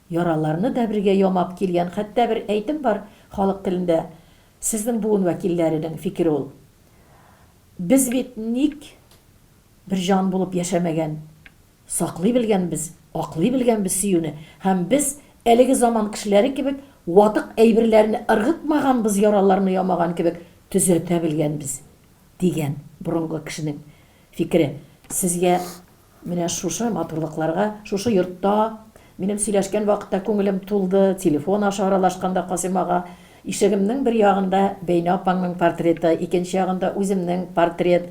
[SPEAKER 2] яраларны да бергә ямап килгән, хәтта бер әйтем бар халык телендә, сезнең буын вәкилләренең фикере ул. Без бит ник бер җан булып яшәмәгән? Саклый белгәнбез, аклый белгәнбез сөюне һәм без, әлеге заман кешеләре кебек, ватык әйберләрне ыргытмаганбыз, яраларны ямаган кебек, төзәтә белгәнбез, дигән борынгы кешенең фикере. Сезгә менә шушы матурлыкларга, шушы йортта минем сөйләшкән вакытта күңелем тулды, телефон аша аралашканда Касыйм ага, ишегемнең бер ягында Бәйнә апаңның портреты, икенче ягында үземнең портрет.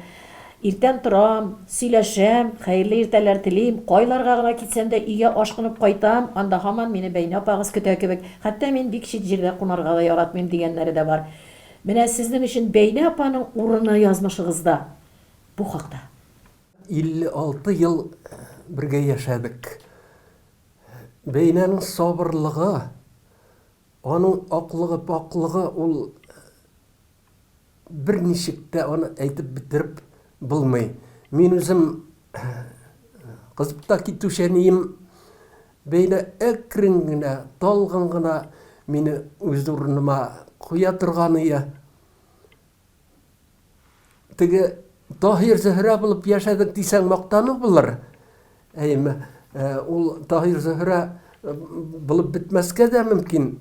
[SPEAKER 2] Иртән торам, сөйләшәм, хәерле иртәләр телим, кайларга гына китсәм дә өйгә ашкынып кайтам, анда һаман мине Бәйнә апагыз көтә кебек, хәтта мин бик чит җирдә кунарга да яратмыйм, дигәннәре дә бар. Менә сезнең өчен Бәйнә апаның урыны язмышыгызда. Бу хакта.
[SPEAKER 3] 56 ел бергә яшәдек. Бәйнәнең сабырлыгы, аның аклыгы, пакълыгы ул Берничек тә аны әйтеп бетереп булмый. Мин үзем кызып та китүчәнием. Бәйлә әкрен генә, талгын гына мине үз урыныма куя торганые. Теге Таһир Зөһрә булып яшәдек дисәң мактану булыр. Әйеме, ул Таһир Зөһрә булып бетмәскә дә мөмкин.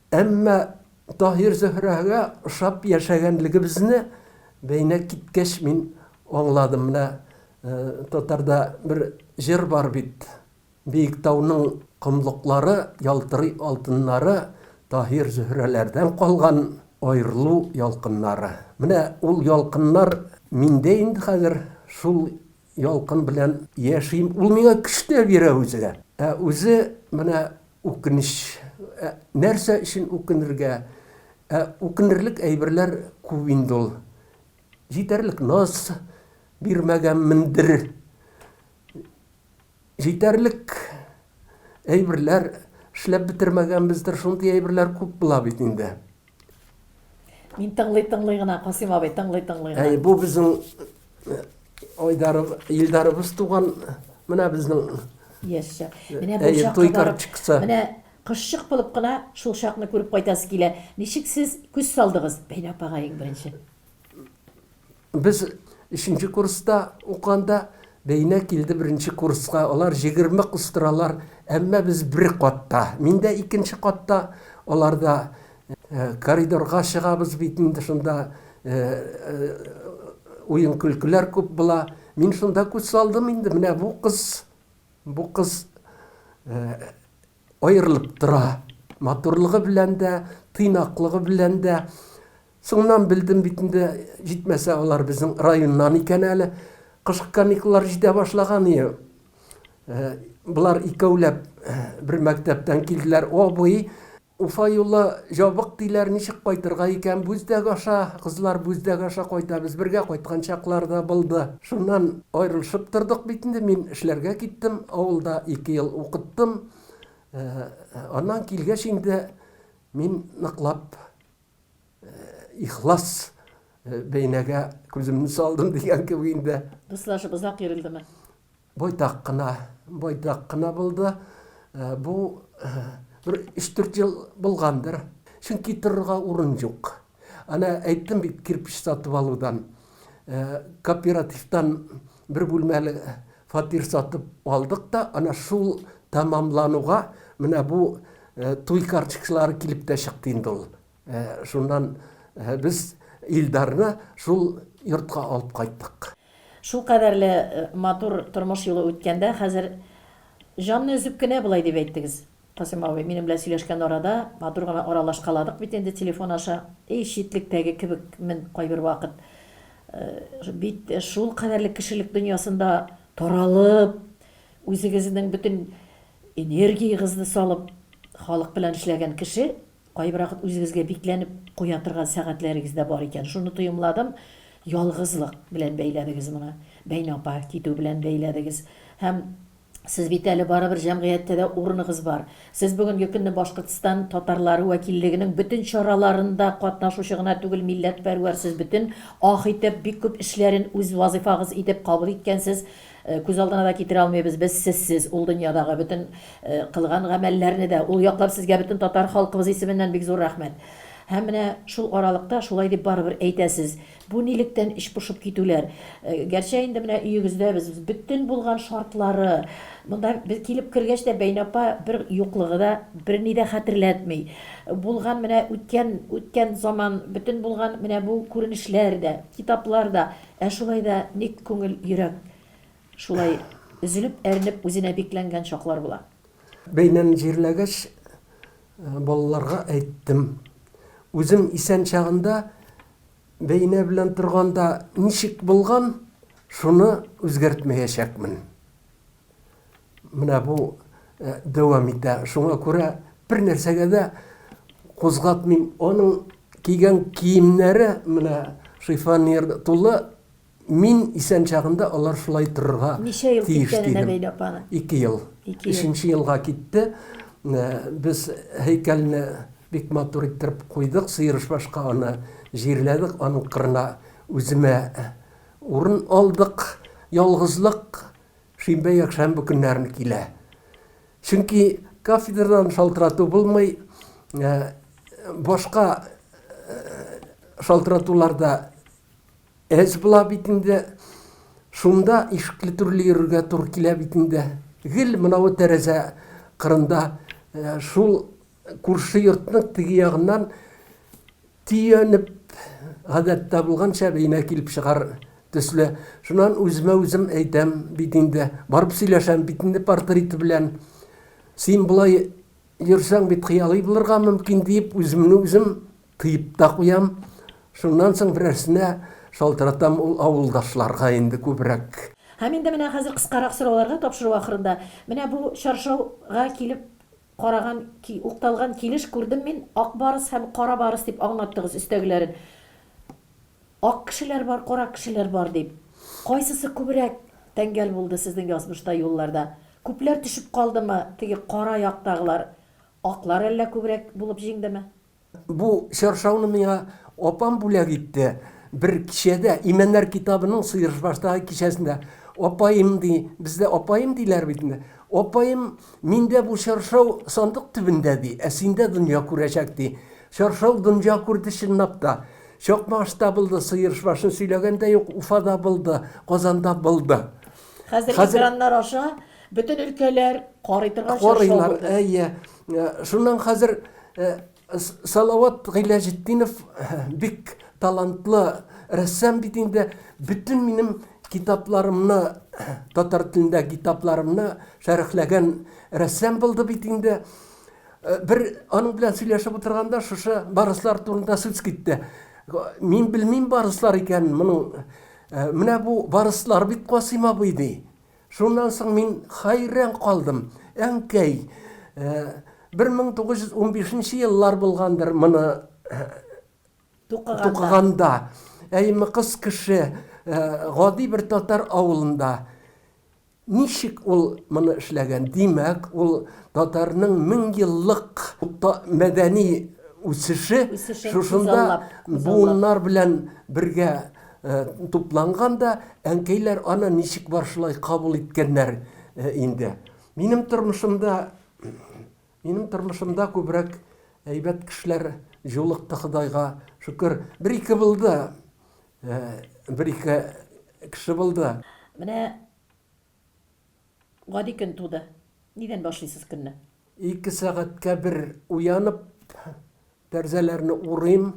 [SPEAKER 3] Әмма Таһир-Зөһрәгә ошап яшәгәнлегебезне бәйнә киткәч мин аңладым. Менә татарда бер җыр бар бит. Биектауның комлыклары, ялтырый алтыннары, Таһир-Зөһрәләрдән калган аерылу ялкыннары. Менә ул ялкыннар миндә инде хәзер, шул ялкын белән яшим. Ул миңа көч тә бирә үзе. Ә үзе менә үкенеч. Ә нәрсә өчен үкенергә? Ә үкенерлек әйберләр күп инде ул. Җитәрлек наз бирмәгәнмендер. Җитәрлек әйберләр эшләп бетермәгәнбездер. Шундый әйберләр күп була бит инде.
[SPEAKER 2] Мин тыңлый-тыңлый гына, Касыйм абый, тыңлый-тыңлый гына.
[SPEAKER 3] Әй, бу безнең Айдаров, Илдарыбыз туган, менә безнең
[SPEAKER 2] Яшь чак. Менә бу чакка барып, менә кошчык булып кына шул чакны күреп кайтасы килә. Ничек сез күз салдыгыз Бәйнә апага иң беренче?
[SPEAKER 3] Без өченче курста укыганда Бәйнә килде беренче курска. Алар 20 кыз торалар, әмма без бер катта. Мин дә икенче катта, алар да Коридорга чыгабыз бит инде шунда уен-көлкеләр күп була. Мин шунда күз салдым инде, менә бу кыз, бу кыз аерылып тора. Матурлыгы белән дә, тыйнаклыгы белән дә. Соңыннан белдем бит инде, җитмәсә алар безнең районнан икән әле. Кышкы каникуллар җитә башлаган иде. Болар икәүләп бер мәктәптән килделәр. Абый, Уфа юлы җабык диләр, ничек кайтырга икән, Бүздәк аша, кызлар Бүздәк аша кайтабыз, бергә кайткан чаклар да булды. Шуннан аерылышып тордык бит инде, мин эшләргә киттем, авылда ике ел укыттым. Аннан килгәч инде мин ныклап ихлас бәйнәгә күземне салдым дигән кебек инде.
[SPEAKER 2] Дуслашып озак йөрелдеме?
[SPEAKER 3] Байтак кына, байтак кына булды. Бу бер өч-дүрт ел булгандыр. Чөнки торырга урын юк. Әнә әйттем бит кирпеч сатып алудан. Кооперативтан бер бүлмәле фатир сатып алдык та, ана шул тәмамлануга менә бу туй карточкалары килеп тә чыкты инде ул. Шуннан без Илдарны шул йортка алып кайттык.
[SPEAKER 2] Шулкадәрле матур тормыш юлы үткәндә, хәзер җанны өзеп кенә болай дип әйттегез, Касыйм абый, минем белән сөйләшкән арада матур гына аралашкаладык бит инде телефон аша. Эй, читлектәге кебекмен кайбер вакыт. Бит шулкадәрле кешелек дөньясында таралып, үзегезнең бөтен энергиягезне салып, халык белән эшләгән кеше Кайбервакыт үзегезгә бикләнеп куя торган сәгатьләрегез дә бар икән. Шуны тоемладым, ялгызлык белән бәйләдегез моны. Бәйнә апа китү белән бәйләдегез. Һәм сез бит әле барыбер җәмгыятьтә дә урыныгыз бар. Сез бүгенге көнне Башкортстан татарлары вәкиллегенең бөтен чараларында катнашучы гына түгел, милләтпәрвәр, сез бөтен ах итеп, бик күп эшләрен үз вазыйфагыз итеп кабул иткәнсез. Күз алдына да китерә алмыйбыз без сезсез ул дөньядагы бөтен кылган гамәлләрне дә. Ул яклап сезгә бөтен татар халкыбыз исеменнән бик зур рәхмәт. Һәм менә шул аралыкта шулай дип барыбер әйтәсез. Бу нилектән эч пошып китүләр? Гәрчә инде менә өегездә без бөтен булган шартлары, монда без килеп кергәч тә Бәйнә апа бер юклыгы да, берни дә хәтерләтми. Булган менә үткән, үткән заман, бөтен булган менә бу күренешләр дә, китаплар да, Ә шулай да ник күңел, йөрәк шулай өзелеп, әрнеп, үзенә бикләнгән чаклар була?
[SPEAKER 3] Бәйнәне җирләгәч, балаларга әйттем. Үзем исән чагында Бәйнә белән торганда ничек булган, шуны үзгәртмәячәкмен. Менә бу э, дәвам итә. Шуңа күрә бер нәрсәгә дә кузгатмыйм. Аның кигән киемнәре менә шифоньер тулы. Мин исән чагында алар шулай торырга
[SPEAKER 2] Ничә ел
[SPEAKER 3] тиеш
[SPEAKER 2] киткәненә
[SPEAKER 3] дидем.
[SPEAKER 2] бәйле апаны?
[SPEAKER 3] Ике ел.
[SPEAKER 2] Ике ел.
[SPEAKER 3] Өченче елга китте. Э, без һәйкәлне бик матур иттереп куйдык. Сыерышбашка аны җирләдек. Аның кырына үземә урын алдык. Ялгызлык шимбә, якшәмбе көннәрне килә. Чөнки кафедрадан шалтырату булмый, э, башка э, шалтыратулар да Әз була бит инде. Шунда ишекле-түрле йөрергә туры килә бит инде. Гел монавы тәрәзә кырында э, шул күрше йортның теге ягыннан төянеп, гадәттә булганча бәйнә килеп чыгар төсле. Шуннан үземә үзем әйтәм бит инде, барып сөйләшәм бит инде портреты белән. Син болай йөрсәң бит хыялый булырга мөмкин диеп, үземне үзем Тыеп та куям. Шуннан соң берәрсенә шалтыратам, ул авылдашларга инде күбрәк.
[SPEAKER 2] Һәм инде менә хәзер кыскарак сорауларга тапшыру ахырында. Менә бу чаршауга килеп караган, укталган килеш күрдем мин, ак барс һәм кара барс дип аңлаттыгыз өстәгеләрен. Ак кешеләр бар, кара кешеләр бар дип. Кайсысы күбрәк тәңгәл булды сезнең язмышта юлларда? Күпләр төшеп калдымы, теге кара яктагылар? Аклар әллә күбрәк булып җиңдеме?
[SPEAKER 3] Бу чаршауны миңа апам бүләк итте. Бер кичәдә, Имәннәр китабының Сыерышбаштагы кичәсендә. Апаем ди, бездә апаем диләр бит инде. Апаем, миндә бу чаршау сандык төбендә ди, ә синдә дөнья күрәчәк ди. Чаршау дөнья күрде чынлап та. Чакмагышта булды, Сыерышбашны сөйләгән дә юк, Уфада булды, Казанда булды.
[SPEAKER 2] Хәзер экраннар аша бөтен өлкәләр карый торган чаршау
[SPEAKER 3] Карыйлар,
[SPEAKER 2] булды.
[SPEAKER 3] әйе. Шуннан хәзер Салават Гыйләҗетдинов бик талантлы рәссам бит инде. Бөтен минем китапларымны, татар телендә китапларымны шәрехләгән рәссам булды бит инде. Бер аның белән сөйләшеп утырганда шушы барыслар турында сүз китте. Мин белмим барыслар икәнен моның. Менә бу барыслар бит Касыйм абый ди. Шуннан соң мин хәйран калдым. Әнкәй, 1915 нче еллар булгандыр моны тукыганда. Әйме кыз кеше, гади бер татар авылында. Ничек ул моны эшләгән? Димәк, ул татарның 1000 еллык мәдәни үсеше шушында буыннар белән бергә Тупланган да, әнкәйләр аны ничек бар шулай кабул иткәннәр инде. Минем тормышымда, минем тормышымда күбрәк әйбәт кешеләр җулыкты, Ходайга шөкер. Бер-ике булды, бер-ике кеше булды.
[SPEAKER 2] Менә гади көн туды. Нидән башлыйсыз көнне?
[SPEAKER 3] Ике сәгатькә бер уянып, Тәрзәләрне урыйм.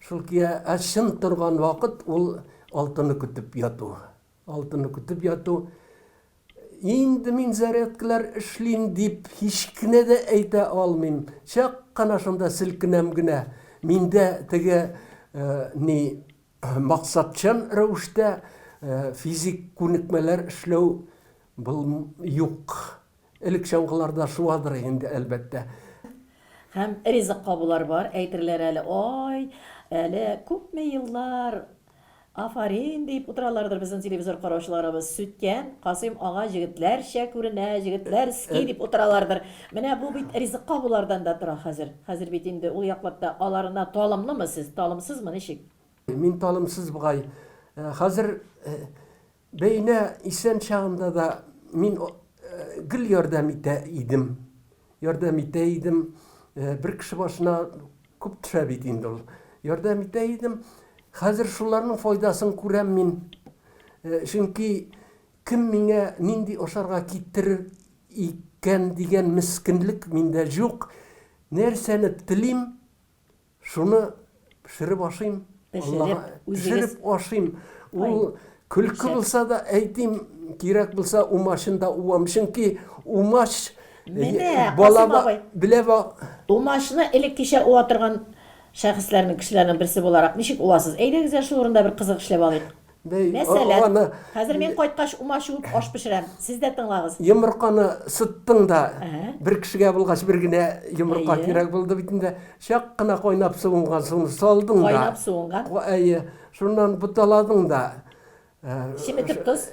[SPEAKER 3] Шул кия, ә чын торган вакыт ул алтыны көтеп яту. Алтыны көтеп яту. Инде мин зарядкалар эшлим дип һич кенә дә әйтә алмыйм. Чак кына шунда селкенәм генә. Миндә теге э, ни максатчан рәвештә э, физик күнекмәләр эшләү был юк. Элек чаңгыларда шуадыр инде, әлбәттә.
[SPEAKER 2] Һәм ризык кабулар бар, әйтерләр әле, ой, әле күпме еллар афарин дип утыралардыр безнең телевизор караучыларыбыз. Сүткән Касыйм ага җегетләрчә күренә, җегетләрский дип утыралардыр. Менә бу бит ризык кабулардан да тора хәзер. Хәзер бит инде ул яклап та аларына талымлымы сез, талымсызмы, ничек?
[SPEAKER 3] Мин талымсыз бугай. Хәзер Бәйнә исән чагында да мин гел ярдәм итә идем. Ярдәм итә идем. Бер кеше башына күп төшә бит инде ул. Ярдәм итә идем. Хәзер шуларның файдасын күрәм мин. Чөнки кем миңа нинди ашарга китерер икән дигән мескенлек миндә юк. Нәрсәне телим, Шуны пешереп ашыйм.
[SPEAKER 2] Пешереп,
[SPEAKER 3] үзегез. Пешереп ашыйм. Ул көлке булса да әйтим, кирәк булса умачын да уам. Чөнки умач
[SPEAKER 2] Менә, бала белә ба. Умачны элеккечә уа торган шәхесләрнең, кешеләрнең берсе буларак ничек уасыз? Әйдәгез әле шул урында бер кызык эшләп алыйк.
[SPEAKER 3] Бәй,
[SPEAKER 2] Мәсәлән,
[SPEAKER 3] аны
[SPEAKER 2] хәзер мин кайткач умач уып аш пешерәм. Сез дә тыңлагыз.
[SPEAKER 3] Йомырканы сыттың да,
[SPEAKER 2] Әһә.
[SPEAKER 3] бер кешегә булгач бер генә йомырка
[SPEAKER 2] Әйе.
[SPEAKER 3] кирәк булды бит инде. Чак кына кайнап суынган суны салдың да.
[SPEAKER 2] Кайнап суынган.
[SPEAKER 3] Әйе. Шуннан буталадың да.
[SPEAKER 2] Чеметеп тоз.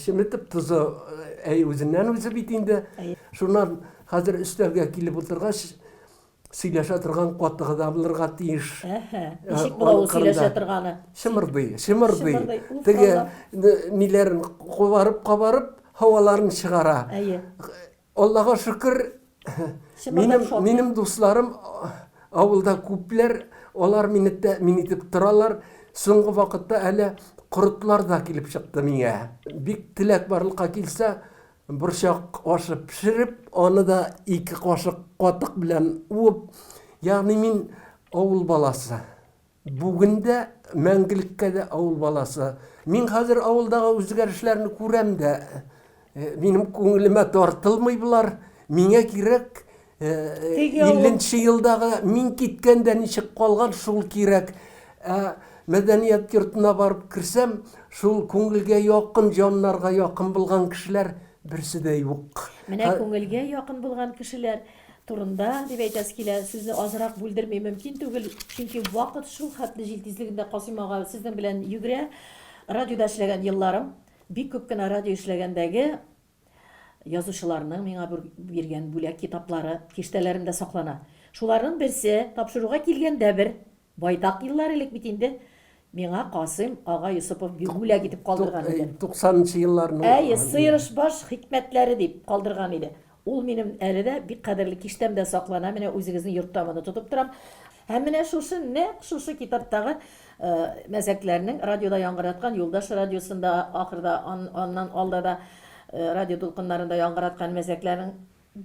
[SPEAKER 3] Чеметеп тозы, әй, үзеннән үзе бит инде. Шуннан хәзер өстәлгә килеп утыргач, сөйләшә торган катыгы да булырга тиеш.
[SPEAKER 2] Әһә. Ничек була ул сөйләшә торганы?
[SPEAKER 3] Чымырдый, чымырдый. Теге ниләрен кабарып-кабарып, һаваларын чыгара.
[SPEAKER 2] Әйе.
[SPEAKER 3] Аллага шөкер, минем, минем дусларым авылда күпләр, алар мине тәэмин итеп торалар. Соңгы вакытта әле кортлар да килеп чыкты миңа. Бик теләк барлыкка килсә, борчак ашы пешереп, аны да ике кашык катык белән уып, ягъни мин авыл баласы. Бүген дә, мәңгелеккә дә авыл баласы. Мин хәзер авылдагы үзгәрешләрне күрәм дә, э, минем күңелемә тартылмый болар. Миңа кирәк, 50 э, елдагы мин киткәндә ничек калган, шул кирәк. Ә мәдәният йортына барып керсәм, шул күңелгә якын, җаннарга якын булган кешеләр берсе дә юк.
[SPEAKER 2] Менә күңелгә якын булган кешеләр турында дип әйтәсе килә. Сүзне азрак бүлдерми мөмкин түгел, чөнки вакыт шул хәтле җил тизлегендә Касыйм ага сезнең белән йөгерә. Радиода эшләгән елларым, бик күп кенә радио эшләгәндәге язучыларның миңа биргән бүләк китаплары киштәләремдә саклана. Шуларның берсе тапшыруга килгәндә бер Байтак еллар элек бит инде миңа Касыйм ага Йосыпов бүләк итеп калдырган иде.
[SPEAKER 3] 90 нчы елларның.
[SPEAKER 2] Әйе, Сыерышбаш хикмәтләре дип калдырган иде. Ул минем әле дә бик кадерле киштәмдә саклана, менә үзегезнең йортта моны тотып торам. Һәм менә шушы, нәкъ шушы китаптагы мәзәкләрнең радиода яңгыраткан, Юлдаш радиосында ахырда, аннан алда да радио дулкыннарында яңгыраткан мәзәкләрнең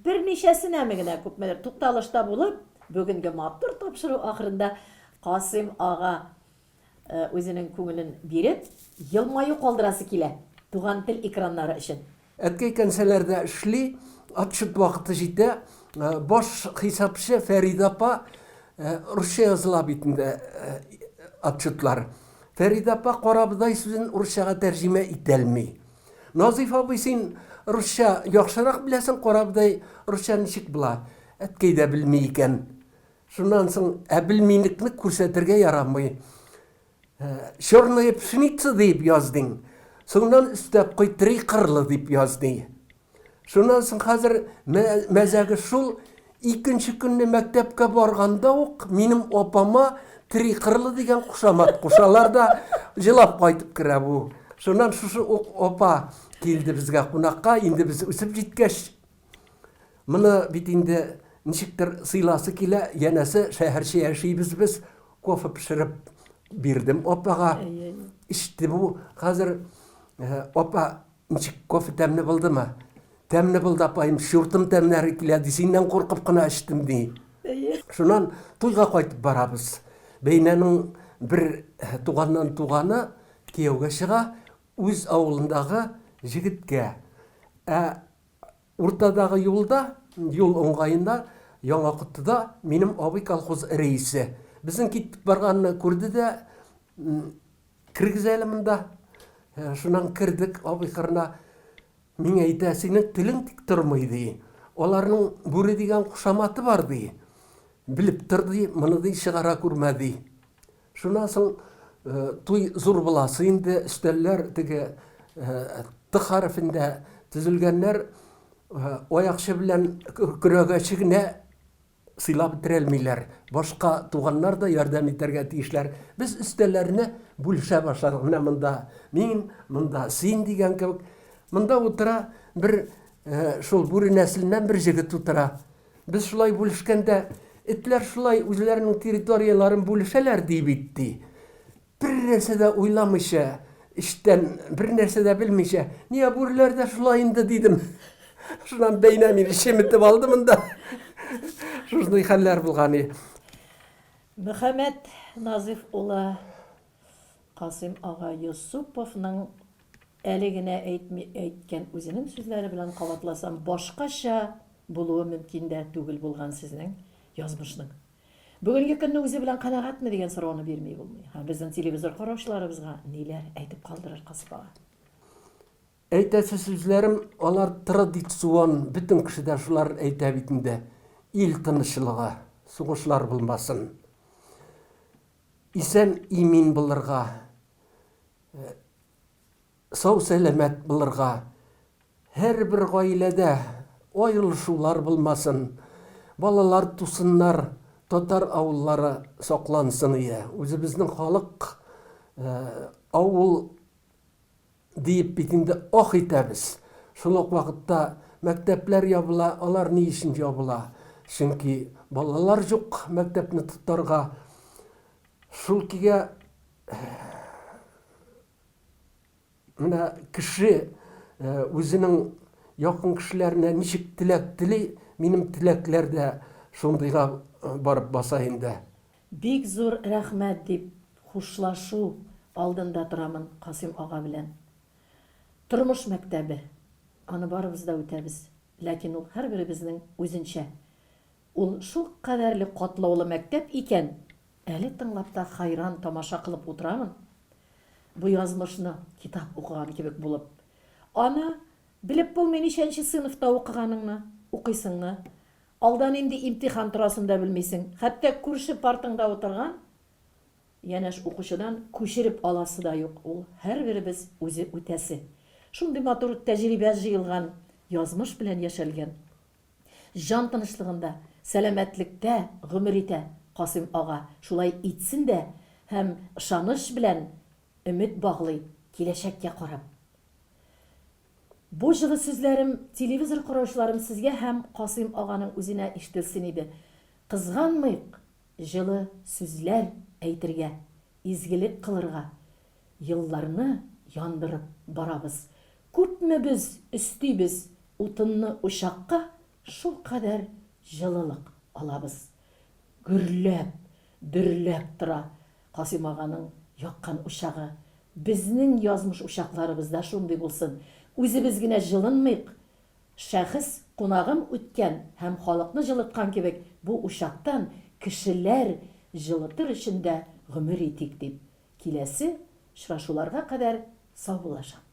[SPEAKER 2] Берничәсенәме генә күпмедер тукталышта булып, бүгенге матур тапшыру ахырында Касыйм ага үзенең күңелен биреп, елмаю калдырасы килә Туган тел экраннары өчен.
[SPEAKER 3] Әткәй кәнсәләрдә эшли, отчет вакыты җитә, баш хисапчы Фәридә апа, русча языла бит инде отчетлар. Фәридә апа карабодай сүзен урысчага тәрҗемә итәлми. Назыйф абый, син русча яхшырак беләсең, карабодай русча ничек була? Әткәй дә белми икән. Шуннан соң, ә белмилекне күрсәтергә ярамый. Э, Черная пшеница дип яз диң. Соңыннан өстәп куй, три кырлы дип яз ди. Шуннан соң хәзер мәзәге шул, икенче көнне мәктәпкә барганда ук минем апама Трикырлы дигән кушамат кушалар да, җылап кайтып керә бу. Шуннан шушы ук апа килде безгә кунакка, инде без үсеп җиткәч, моны бит инде ничектер сыйласы килә, янәсе шәһәрчә яшибез без, кофе пешереп бирдем апага. Эчте бу. Хәзер э, апа Ничек, кофе тәмле булдымы? Тәмле булды, апаем, чуртым тәмнәре килә, ди, синнән куркып кына эчтем, ди. Шуннан туйга кайтып барабыз. Бәйнәнең бер э, туганнан туганы кияүгә чыга, үз авылындагы җегеткә. Ә уртадагы юлда, юл уңгаенда, Яңа Котыда минем абый колхоз рәисе. Безнең китеп барганны күрде дә, Керегез әле монда. Э, шуннан кердек абый кырына. Миңа әйтә, синең телең тик тормый, ди. Аларның бүре дигән кушаматы бар, ди. Белеп тор, ди, моны ди чыгара күрмә, ди. Шуннан соң э, туй зур буласы инде, өстәлләр теге э, Т хәрефендә төзелгәннәр, аякчы белән көрәгәче генә Сыйлап бетерәлмиләр. Башка туганнар да ярдәм итәргә тиешләр. Без өстәлләрне бүлешә башладык. Менә монда мин, монда син дигән кебек. Монда утыра бер э, шул бүре нәселеннән бер җегет утыра. Без шулай бүлешкәндә, этләр шулай үзләренең территорияләрен бүлешәләр ди бит ди. Бер нәрсә дә уйламыйча, эчтән бер нәрсә дә белмичә, Ния бүреләр дә шулай инде, дидем. Шуннан бәйнә мине чеметеп алды монда. Шушындый хәлләр булган.
[SPEAKER 2] Мөхәммәт Назыйф улы Касыйм ага Йосыповның әле генә әйтми әйткән үзенең сүзләре белән кабатласам, башкача булуы мөмкин дә түгел булган сезнең язмышның. Бүгенге көнне үзе белән канәгатьме дигән сорауны бирми булмый. Һәм безнең телевизор караучыларыбызга ниләр әйтеп калдырыр Касыйм ага?
[SPEAKER 3] Әйтәсе сүзләрем, алар традицион, бөтен кеше дә шулар әйтә бит инде. Ил тынычлыгы, сугышлар булмасын. Исән-имин булырга, сау-сәламәт булырга, һәрбер гаиләдә аерылышулар булмасын, балалар тусыннар, татар авыллары саклансын ие. Үзебезнең халык авыл Диеп бит инде ах итәбез. Шул ук вакытта мәктәпләр ябыла, алар ни өчен ябыла? Чөнки балалар юк мәктәпне тотарга. Шул кигә менә кеше үзенең якын кешеләренә ничек теләк тели, минем теләкләр дә шундыйга барып баса инде.
[SPEAKER 2] Бик зур рәхмәт, дип хушлашу алдында торамын Касыйм ага белән. Тормыш мәктәбе. Аны барыбыз да үтәбез. Ләкин ул һәрберебезнең үзенчә. Ул шулкадәрле катлаулы мәктәп икән, әле тыңлап та хәйран тамаша кылып утырамын. Бу язмышны китап укыган кебек булып. Аны белеп булмый ничәнче сыйныфта укыганыңны, укыйсыңны. Алда нинди имтихан торасын да белмисең. Хәтта күрше партаңда утырган янәш укучыдан күчереп аласы да юк, ул һәрберебез үзе үтәсе. Шундый матур тәҗрибә җыелган, язмыш белән яшәлгән. Җан тынычлыгында, сәламәтлектә гомер итә Касыйм ага, шулай итсен дә һәм ышаныч белән өмет баглый киләчәккә карап. Бу җылы сүзләрем, телевизор караучыларым сезгә һәм Касыйм аганың үзенә ишетелсен иде. Кызганмыйк җылы сүзләр әйтергә, изгелек кылырга. Елларны яндырып барабыз. Күпме без өстибез утынны учакка, шулкадәр җылылык алабыз. Гөрләп, дөрләп тора Касыйм аганың яккан учагы. Безнең язмыш учакларыбыз да шундый булсын. Үзебез генә җылынмыйк, шәхес кунагым үткән һәм халыкны җылыткан кебек бу учактан кешеләр җылытыр өчен дә гомер итик дип, киләсе очрашуларга кадәр саубуллашам.